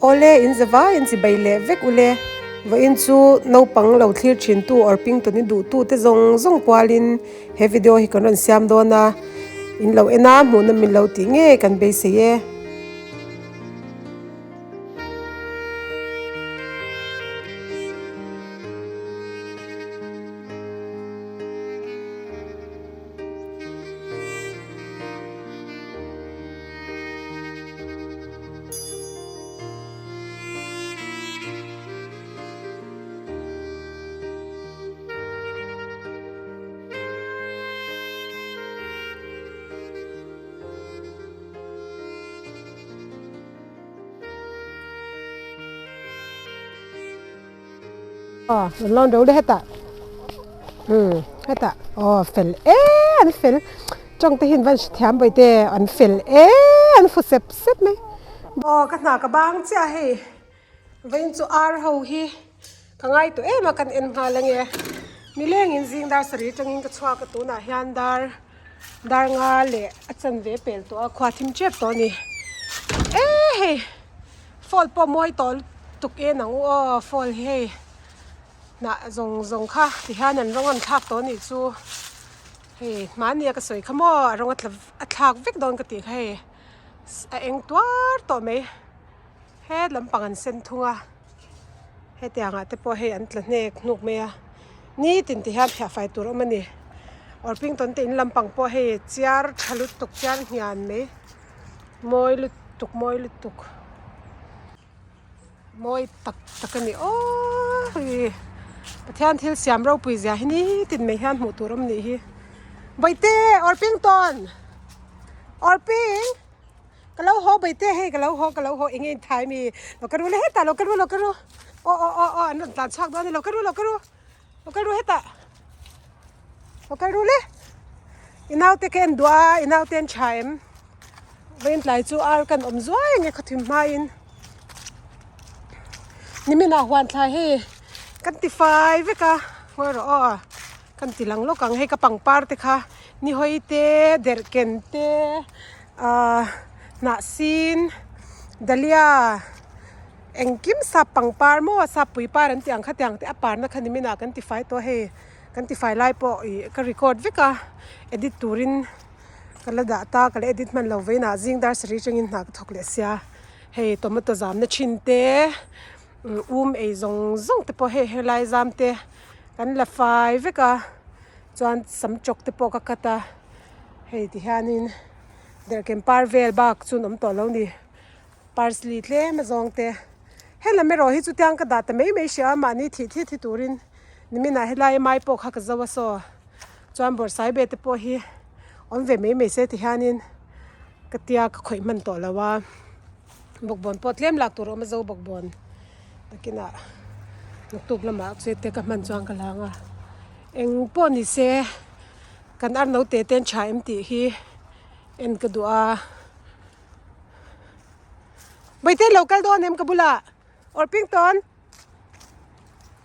Awle in za vai in chibai leh vek ule. Vawiin chu naupang lo thlir thintu or pingtawni duhtute zawng zawng kualin he video hi kan rawn siam dawn a, in lo en a hmuhna min lo tih ngei kan beisei e. Aw rawn lawn ro le hetah umm hetah aw fel em an fel tawng te hi an van hrethiam bawi te an fel em an fu sep sep mai. Aw ka hna ka bang chiah hei vawiin chu ar ho hi ka ngai tawh em a kan en nghal ange nilengin zing dar sarih atangin ka chhuak a tunah hian dar dar nga leh a chanve pel tawh a khua thim tep tawh a ni e hei. Fall pawh mawi tawh lutuk en ang u aw fall hi hei hnah zawng zawng kha ti hian an rawng an thlak tawh anih chu hei hmani a ka sawi kha maw a rawng a tla a thlak vek dawn ka tih kha hei a eng tuar tawh mai he lampang an sen thung a hetiang ah te pawh hei an tla hnek hnuk mai a nitin ti hian phiah fai tur a awm a ni Orpington te in lampang pawh hei chiar tha lutuk chiar hnian mai. Mawi lutuk mawi lutuk mawi tak tak a ni aww hei Pathian thil siam ropui zia hi nitin mai hian hmuh tur awm nih hi Bawihte Orpington Orping ka lo haw Bawihte hei ka lo haw ka lo haw eng nge in thai mi lo ka ru le hetah lo ka ru lo ka ru aw aw aw aw an rawn tlan chhuak dawn a ni lo ka ru lo ka ru. Lo kal ru hetah lo kal ru le i naute ka en duah a i naute an tha em vawiin tlai chu ar kan awm zuai ang e khawthim hmain niminah huan thlai hei kan ti fai vek a ngawi rawh aw kan ti lang lawk ang hei ka pangpar te kha nihawi te derhken te ahh hnahsin dahlia. Engkim sap pangpar maw sap pui par an tih ang kha tiang te a parna kha nimin ah kan tifai tawh a hei kan tifai lai pawh ih ka record vek a edit turin ka la dah ta ka la edit hman lo vawiin ah zing dar sarih atangin hna ka thawk leh sia hei tomato zamna thin te um ei zawng zawng te pawh hei helai zam te kan la fai vek a chuan sam chawk te pawh ka cut a hei ti hianin derhken par vel bak chu an awm tawh lo ni. Parsley tlem a zawng te. Helam erawh hi chu tiang ka dah ta mai mai hria a mahni thih thih thi turin niminah helai mai pawh kha ka zo a saw chuan bawrhsai be te pawh hi awm ve mai mai se ti hianin ka tia ka khawih hman tawh lo a bawkbawn pawh tlem lak tur a awm a zo bawkbawn takinah naktuk lamah che te ka hman chuan ka lang a eng pawh ni se kan ar naute te an tha em tih hi en ka duh a. Bawihte lo kal dawn em ka bulah Orpington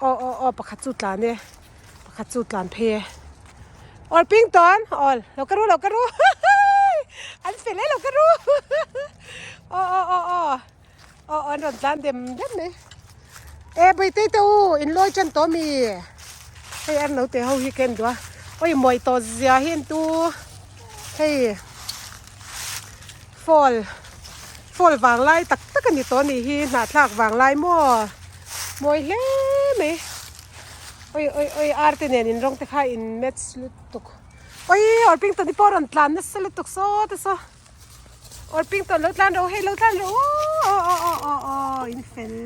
aw aw aw pakhat chu tlan e pakhat chu tlan phei e Orpington aw lo ka ru lo ka ru an fel e lo ka ru aw aw aw aw aw an rawn tlan dem dem mai e Bawihte te u in lawi tan tawh mi hei an lo te ho hi ka en duh a awi mawi tawh zia hi en tu hei. Fall fall vang lai tak tak a ni tawh a nih hi hnahthlak vang lai maw mawi hle mai oi oi oi ar te nen in rawng te kha in match lutuk oi Orpington hi pawh a rawn tlan nasa lutuk saw te saw Orpington lo tlan rawh hei lo tlan rawh aw aw aw aw aw in fel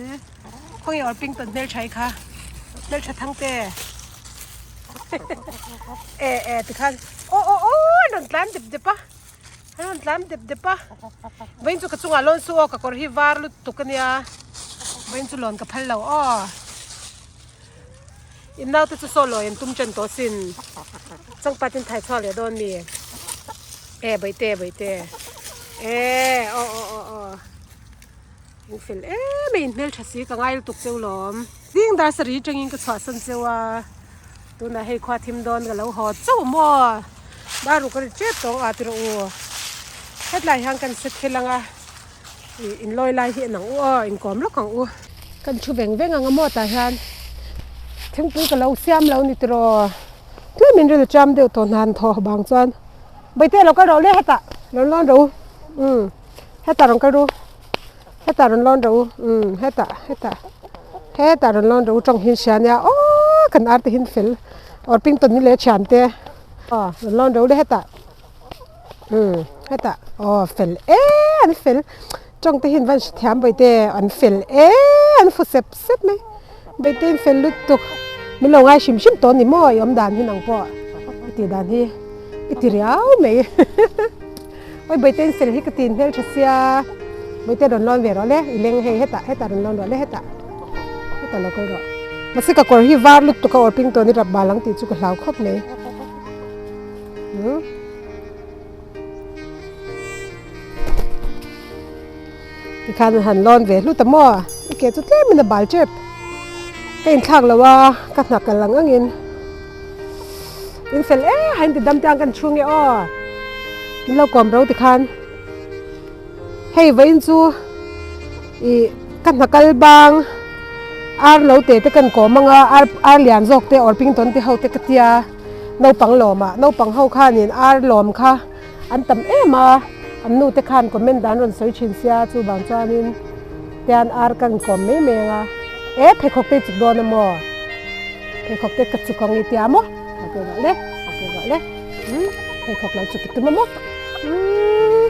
khawnge Orpington hmeltha hi kha hmeltha thang te e e tikhan aw aw aw an rawn tlan dep dep a. An rawn tlan dep dep a, vawiin chu ka chungah lawn su aw ka kawr hi var lutuk a nia, vawiin chu lawn ka phal lo aw. In naute chu saw lawi an tum chen tawh sin, changpat in thai chhuak leh dawn mi, e bawihte bawihte e aw aw aw aw in fel em a in hmeltha si ka ngai lutuk cheu lawm, zing dar sarih atangin ka chhuahsan cheu a. Tunah hei khua thim dawn ka lo haw chauh maw dar ruk a ri tep tawng a ti rawh u hetlai hian kan set thil ang a. Ih inlawi lai hi en ang u aw, inkawm lawk ang u. Kan thu veng veng ang a maw tah hian thingpui ka lo siam lo ni tiraw tlem in ril cham deuh tawh hna an thawh bang chuan Bawihtei a lo kal rawh le hetah rawn lawn rawh u umm hetah rawn kal ru hetah rawn lawn rawh u umm hetah hetah hetah rawn lawn rawh u tawng hi hria nia aww kan ar te hi an fel awr ping tawn ni leh thian te aw rawn lawn rawh u le hetah. Umm hetah aw fel e an fel tawng te hian van hre thiam bawihte an fel e an fu sep sep mai bawihte an fel lutuk min lo ngai hrim hrim tawh a ni maw i awm dan hi nang pawh i tih dan hi i ti riau mai awi bawihte an fel hi ka tin hmeltha sia bawihte rawn lawn ve rawh le i leng hei hetah hetah rawn lawn rawh le hetah hetah lo kal rawh mahse ka kawr hi var lutuk a awr ping tawh ni rap bal ang tih chu ka hlau khawp mai. Tikhan an han lawn ve hlut a maw i ke chu tlemin a bal tep ka inthlak lo a ka hna kal ang angin in fel e ha in ti dam te ang kan chhung e aw min lo kawm ro tikhan hei vawiin chu ih ka hna kal bang ar lo te te kan kawm ang a ar ar lian zawk te awr ping tawn te ho te ka tia. Naupang lawmah naupang ho khanin ar lawm kha an tam em a, an nu te khan comment dan rawn sawi thin sia chuvang chuanin tian ar ka inkawm mai mai ang a, e pheikhawk te i chuk dawn a maw? Pheikhawk te ka chuk ang i tia maw? A ke rawh le, a ke rawh le, umm pheikhawk lo chuk i tum a maw? Umm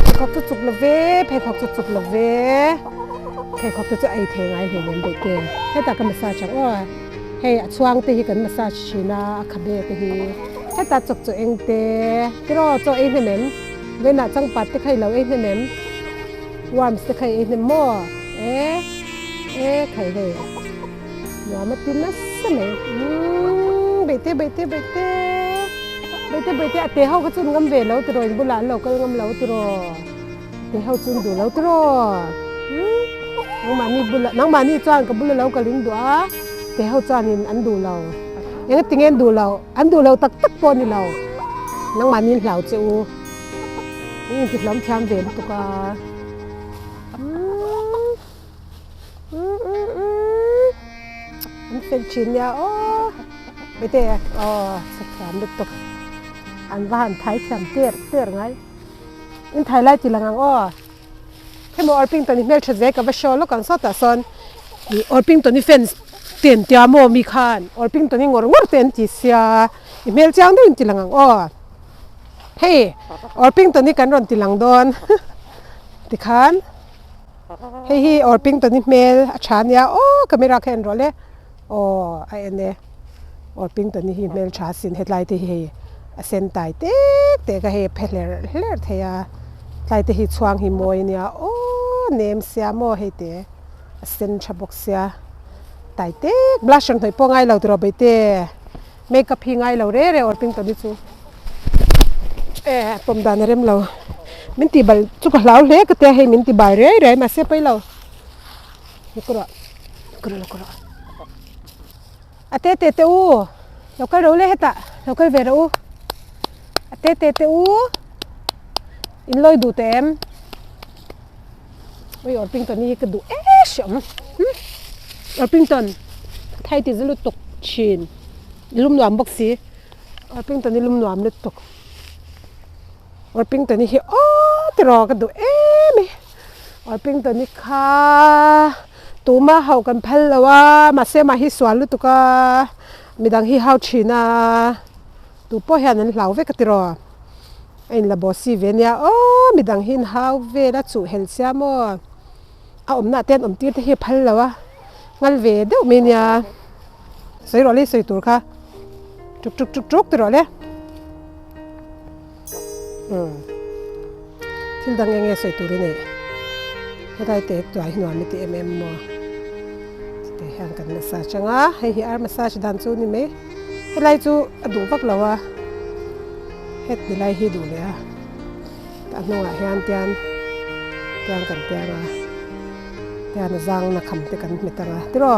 pheikhawk chu chuk lo ve, pheikhawk chu chuk lo ve, pheikhawk te chu ei thei ngai hlei lem daih te, hetah ka massage ang aw. Hei a chhuang te hi kan massage thin a, a khabe te hi hetah chawk chaw eng te tiraw chaw ei hnem em? Vawiinah changpat te kha i lo ei hnem em? Worms te kha i ei hnem maw? E e khai hei nuam a ti nasa mai umm beihte beihte beihte beihte beihte a te ho kha chu an ngam ve lo tiraw in bulah an lo kal ngam lo tiraw a te ho chu an duh lo tiraw umm nangmahni bulah nangmahni chuan ka bula lo kal in duh a. Te ho chuanin an duh lo. Eng tinge an duh lo? An duh lo tak tak pawh a ni lo. Nangmahni in hlau che u. In intihlawm thiam ve lutuk a. An fel thin nia aw. Bete aw chhe thiam lutuk. An va han thai thiam ter ter ngai. In thai lai ti lang ang aw. Hemaw Orpington hi hmeltha zel ka va show lawk ang sawtah sawn ih Orpington hi fans te an tia maw mi khan Orpington hi ngawr ngawr te an ti sia i hmel chiang deuhin ti lang ang aw hei Orpington hi kan rawn ti lang dawn tikhan hei hi Orpington hi hmel a tha ania aw camera kha en rawh le. Aw a en e, Orpington hi hmeltha sin hetlai te hi hei a sen tai tek tek a hei a phe hler hler thei a tlai te hi chhuang hi mawi ania aw nem sia maw hei te a sen tha bawk sia tai tek blusher hnawih pawh ngai lo tiraw beite makeup hi ngai lo re re Orpington hi chu e pawm dan a rem lo min tih bal chu ka hlau hle ka tia hei min ti bai riai riai mahse pawi lo. A te te te u lo kal ro le hetah lo kal ve rawh u a te te te u in lawi duh teh em ui Orpington hi ka duh em hriam Orpington thai ti za lutuk thin lum nuam bawk si Orpington hi lum nuam lutuk. Orpington-i hi aw tiraw ka duh em e Orpington-i kha tuma hauh kan phal lo a mahse mah hi sual lutuk a midang hi hau thin a tu pawh hian an hlau vek a tiraw a inla bossy ve ania aw midang hi an hau vel a chuh hel sia maw a awmna ah te an awm tir te hi a phal lo a nghal ve deuh mai ania sawi rawh le i sawi tur kha tuk tuk tuk tuk ti rawh le. Umm thil dang eng nge sawi tur i neih helai te tuai hi nuam i ti em em maw chutah hian kan massage ang a hei hi ar massage dan chu a ni mai helai chu a duh vak lo a heti lai hi duh leh a tah hnungah hian tian tiang kan tiang a tian a zang na kham te kan hmet ang a tiraw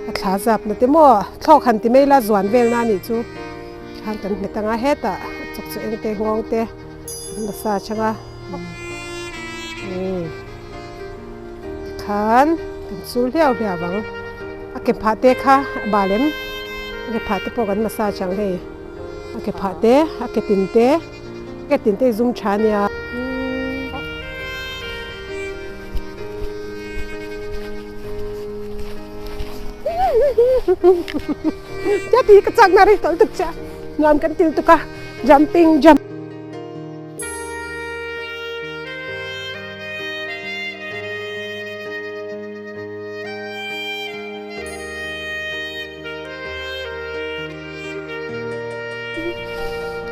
a thla zap na te maw thlawk han ti mai la zuan vel na a nih chu. Khan kan hmet anga hetah chawk chu eng te nghawng te an massage anga umm. Tikhan kan chul hliau hliau ang. A ke phah te kha a bal em? A ke phah te pawh kan massage ang hei. A ke phah te, a ke tin te, a ke tin te hi zum tha a nia. Tia ti ka chak na ri tawlh tuk che a, nuam kan til tuk a, jumping jump.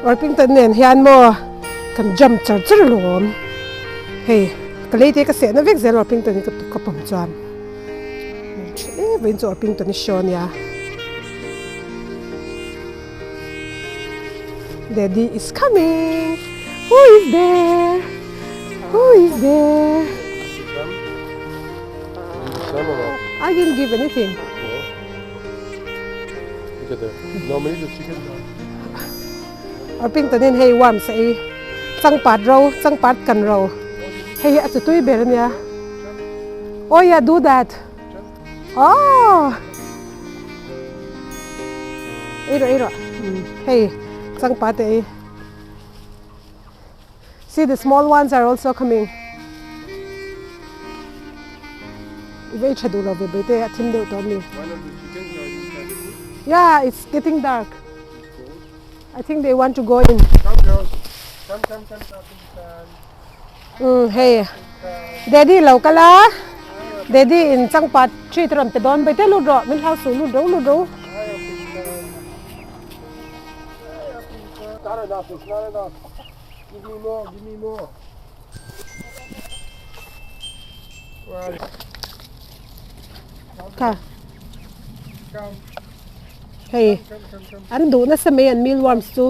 Orpington nen hian maw kan jump char char alawm hei ka lei te ka sehna vek zel Orpington hi ka ka pawm chuan hmeltha em mai chu Orpington hi show ania Daddy is coming who is there who is there I didn't give anything. Orpington in hei worms a ei changpat ro changpat kan ro hei hi a chu tui ber ania oh yeah do that oh ei rawh ei rawh hei changpat a ei see the small ones are also coming i vei tha duh lo ve bai te a thim deuh tawh a mi yeah it's getting dark I think they want to go in um hei daddy lo kal a daddy in changpat treat a rawn pe dawn bai te lut rawh min hlau suh lut ro lut ro. Kha hei an duh nasa mai an meal worms chu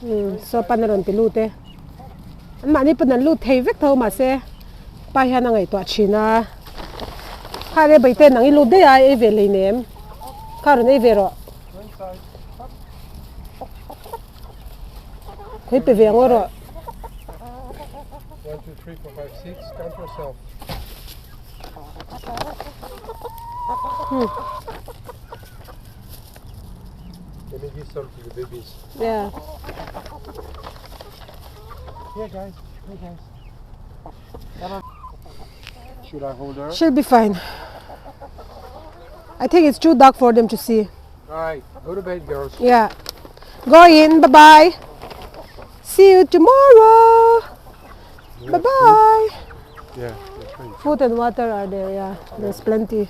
umm saw pan a rawn ti lut e an mahni pawn an lut thei vek tho mahse pa hian a ngaihtuah thin a kha le baite nang i lut daih a ei ve hleinem kha rawn ei ve rawh. Khawi pe ve ang aw rawh. One, two, three, four, five, six. Count yourself. Hmm. Let me give some to the babies. Yeah. Here, guys. Here, guys. Should I hold her? She'll be fine. I think it's too dark for them to see. All right, go to bed, girls. Yeah. Go in. Bye bye. See you tomorrow. Bye bye. Yeah, that's right. Food and water are there. Yeah, there's plenty.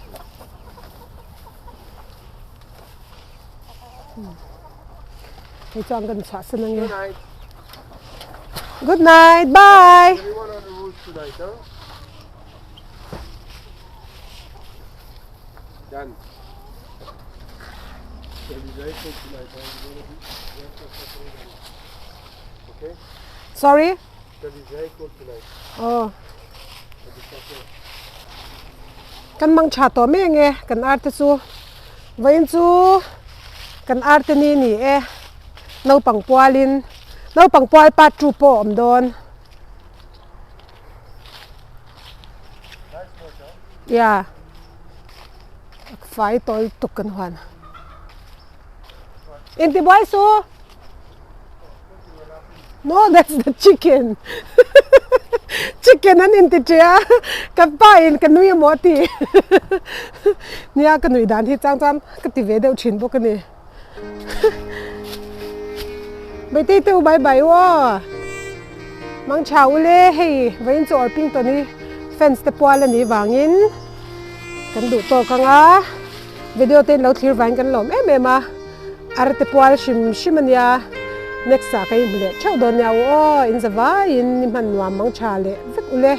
Hei chuan kan chhuah san ange. Good night. Good night. Bye. Everyone on the road tonight, huh? Done. Okay? Sorry? Oh. Aw. Kan mang tha tawh mai ange kan ar te chu vawiin chu kan ar te ni ni e naupang pualin naupang pual part two pawh a awm dawn. Yeah fai tawi tuk kan huan intibuai su no that's the chicken chicken an inti tia ka pa in ka nui emaw a ti nia ka nui dan hi chang chuan ka ti ve deuh thin bawk a ni Meitei te u bai bai u aw mang tha u le hei vawiin chu Orpington hi fence te pual a nih vangin kan duh tawk ang a video te in lo thlir vangin kan lawm em em a ar te pual hrim hrim a nia next ah ka inhmu leh theuh dawn nia u aw in za vaiin ni hman nuam mang tha leh vek u le.